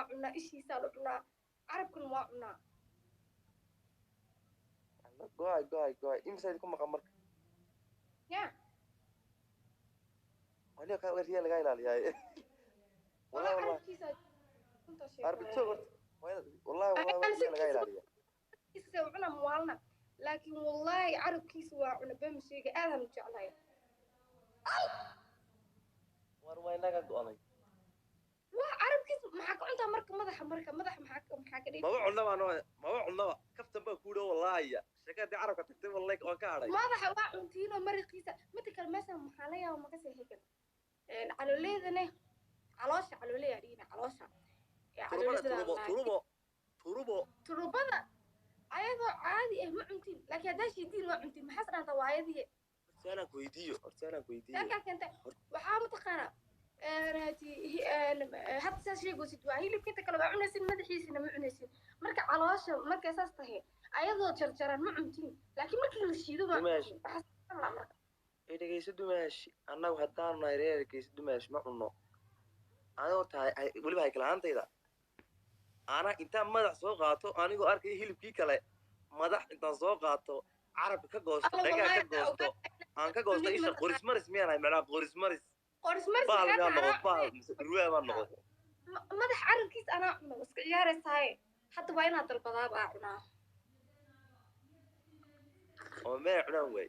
Cunaa ishiisaa la cunaa, carabkana waa cunaa. Go'ay, go'ay, go'ay. Imisa ku maqan marka? Ya. Waliba kaa riyaa lagaa ilaaliyaa. Walaa. Wallahi, wallahi. Carabkiisa runtaa sheegaya. Arbitso horta wallahi, wallahi, waa riyaa lagaa ilaaliyaa. Kiisa waa cunaa muwaalna, laakiin wallahi carabkiisa waa cuna. Been sheega, aadaan u jeclahay. War waa inaga go'nay. Waa carabkiisa. Maxaa ka cuntaa marka? Madaxa, marka madaxa maxaa ka dhigi? Maba cunnaba ano, maba cunnaba. Kaftan baa kuudho wallahi. Sheekadii carabka tagtay, wallahi waan ka hadhay. Madaxa waa cuntiinoo mariqiisa. Midda kale, meeshan maxaa la yaaba maka sii xigan calooleedane, caloosha, calooleya dhigina, caloosha. Ee, Turubada. calooleyda. Turubo, turubo, turubo. Turubada ayadoo caadi ah ma cuntiin, laakiin haddaa shiidiin waa cuntiin. Maxaas dhaanta waayadii? Horta anaan ku weydiiyo, horta anaan ku weydiiyo. Halkaa keentay waxaa mataqaanaa hadda saas sheegaysid, waa hilibka inta kale waa cunaysin, madaxiisina ma cunaysin. Marka caloosha markay saas tahay ayadoo jarjaran ma cuntiin, laakiin markii la shiido waa Dumaash. cuntiin. Waxaas la marka. Ee, dhegeyso dumaashi, annagu haddaanu nahay reer Hargeysa, dumaashi, ma cunno. Aniga horta weliba haykalahaantayda ana intaan madax soo qaato, anigoo arkaya hilibkii kale, madax intaan soo qaato, carabka ka goosto, Alla, dhagaa ka wallahi, goosto, aan ka goosto isha. Qorismaris miyaan ahay macnaha? Qorismaris. Qorismaris. Bahal maxaa miyaan tahay? noqdo bahal mise dhurwaa baan noqdo? Madax carabkiis anaa cuno, iska ciyaaraysaaye. Hadda waa inaad dalbadaaba aa cunaa. Oo mee cunaan waay.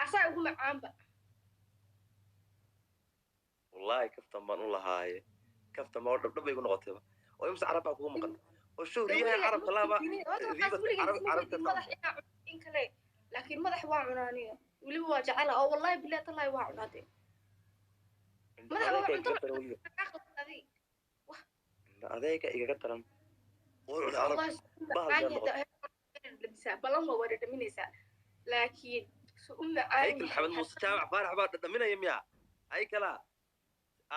Asaa ugu macaanba. Wallahi kaftan baan u lahaaye, kaftan baa dhabdhab bay igu noqotayba. Oo imse carab baa kugu maqan oo show riyaha carabka laaba carabka. Madax inaa cuno in kale, laakiin madax waa cunaa aniga, weliba waa jecela oo wallahi bilahi tallahi waa cunaa dee. Madax waa Adeega cunto. Igaga daran weliba. Maxaa qaldaday? Adeega igaga daran oo cuna carab. Wallahi Bahal macaan yaa noqon. yahay, dhadhamisaa balan waa dhadhaminaysaa, laakiin su u macaan Haykal yahay. Maxamed Muuse Jaamac Faarax baa dhadhaminaya miya? Haykala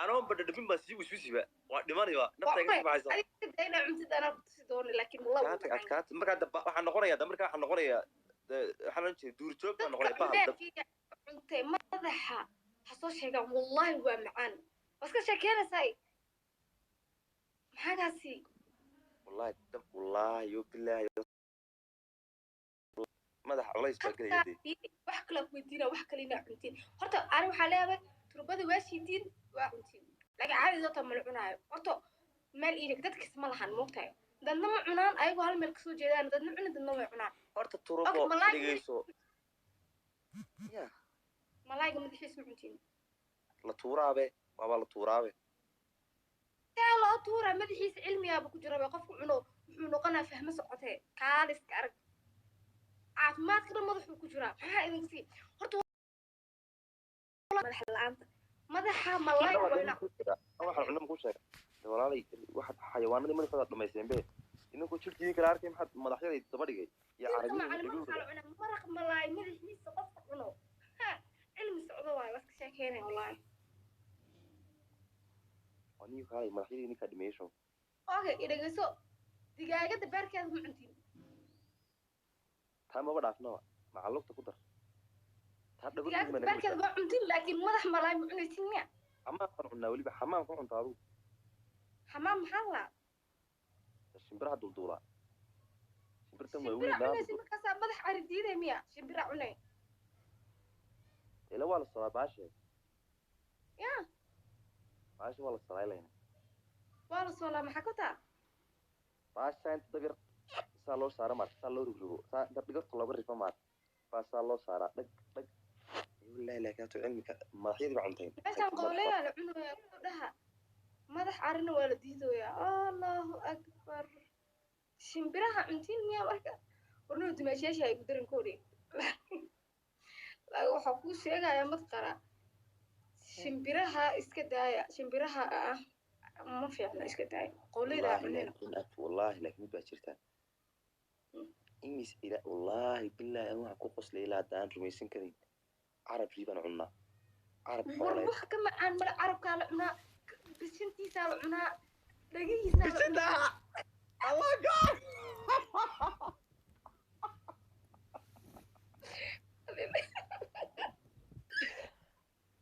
anoonba dhadhamin baa sii wiswisiba, waa dhimanayba, nafta iga sii baxaysa. Adiga dee inaa cuntid anaa ku tusi doona, laakiin wallahi wuu Adkaata macaan. Adkaata markaa daba waxaan noqonayaa da, markaa waxaan noqonayaa waxaan oran jiray duurjoog baan noqonaya, Dadka bahal dab. cuneenkiga cuntay madaxa ha soo sheegaan. Wallahi waa macaan, waa iska sheekeynaysaa, maxaagaasi? Wallahi dab, wallahi yo bilaahi, madaxa culays baa gelaya dee. Wax kale ku weydiina, wax kale inaa cuntiin. Horta ani waxaa leeyahay turbada waa shiidiin, waa cuntiin, laakiin caadi horta ma la cunaayo. Horta meel iirig dadkiis ma lahan, moogtahay? Dadna ma cunaan ayagoo hal meel kasoo jeedaan, dadna cuni, dadna way cunaan. Horta Okay, turubo. Malaay. Dhegeyso ya. Malaayga madaxiis ma cuntiin? La tuuraabe, waaba la tuuraabe. See loo tuuraa? Madaxiisa cilmigaaba ku jira ba. Qofku cuno wuxuu noqonaa fahmo socotee, kaaliska arag, caafimaadka dhan madaxuu ku jiraa. Maxaa idin sii horta madax la-aanta madaxa malaayga waa inaa Waxaan cunno ma kuu sheega de walaalay? Waxaad xayawaanadii madaxooda dhamaysteen be idinkoo jirkiidin kala arkay, maxaad madaxyadii daba dhigay iyo Jirka carabiyada macalin dhegahooda? Waxaa la cunaa maraq malaay madaxiisa. Qofka cuno ha cilmi socdo waayo, waa iska sheekeynaya wallahi. Waa niyo kaalay, madaxyadii ninkaa dhimeeyey. Okay, idhegeyso, digaagada beerkeeda ma cuntiin? Taa maba dhaafnaba, macalugta ku dar taa Digaagada dhabartiisa. beerkeeda waa cuntiin, laakiin madax malaay ma cunaysin miya? Xamaam baan cunnaa weliba. Xamaam ka cunta adigu? Xamaam maxaa laa? Shimbiraha dulduulaa, shimbirtan waa Shimbira weyn laa. Cunaysin markaasaa madax cari diiday miya? Shimbira cunay. Ila waa la solaa baashe. Ya. Baashe waa la solaa. Waa la soolaa, maxaa ku taa? Baasha inta dab yar saa loo saara maarta, saa loo rogrogo, saa inta dhigarta looga rifo maarta, baa saa loo saaraa, dhag dhag. Wallahi laakiin hata cilmika madaxyadii baa cuntayn. Meeshaan qooleyaa la cunayaa ku dhaha, madax carina waa la diidoyaa. Allahu akbar, shimbiraha cuntiin miya? Marka warnuu dumaashayaasha ay ku daran koodhi, laakiin waxaa kuu sheegaya madqara, shimbiraha iska daaya, shimbiraha ah ma fiicna, iska daaya qoolleyda Wallahi cunina. Laakiin at wallahi laakiin mid baa jirta. Imis ila wallahi billahi aan waxaan ku qoslay ilaa hadda aan rumaysan karin, carab rii baan cunnaa, carab War xooleed. Wax ka macaan male. Carabkaa la cunaa, bishintiisaa la cunaa, dhagihiisaa la cunaa. Allah God.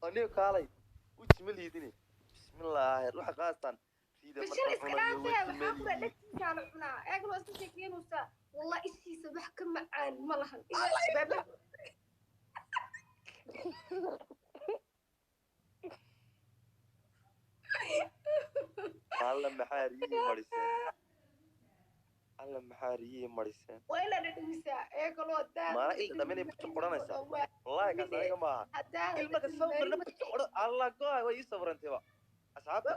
Aniga kaalay uji ma liidine, bismillaahi, waxa qaastaan. Dhegtiida Bashir markaan iska cunayo dhaafee, weji waxaa kula melihi. Dhegtiisaa la cunaa. Eegna waa iska sheekeynaysaa. Wallah, ishiisa wax ka macaan ma lahan. Alla maxaa riyihii mariseen! Alla maxaa riyihii mariseen! Waa inaad dhadhamisaa eegaloo daa. Maana il dhaminay bujo qoranaysaa. Wallahi kaas aniga maaha. Haddaa Ilma ka sawirna bujo qoran. Alla goay, way ii sawirantayba asxaabta.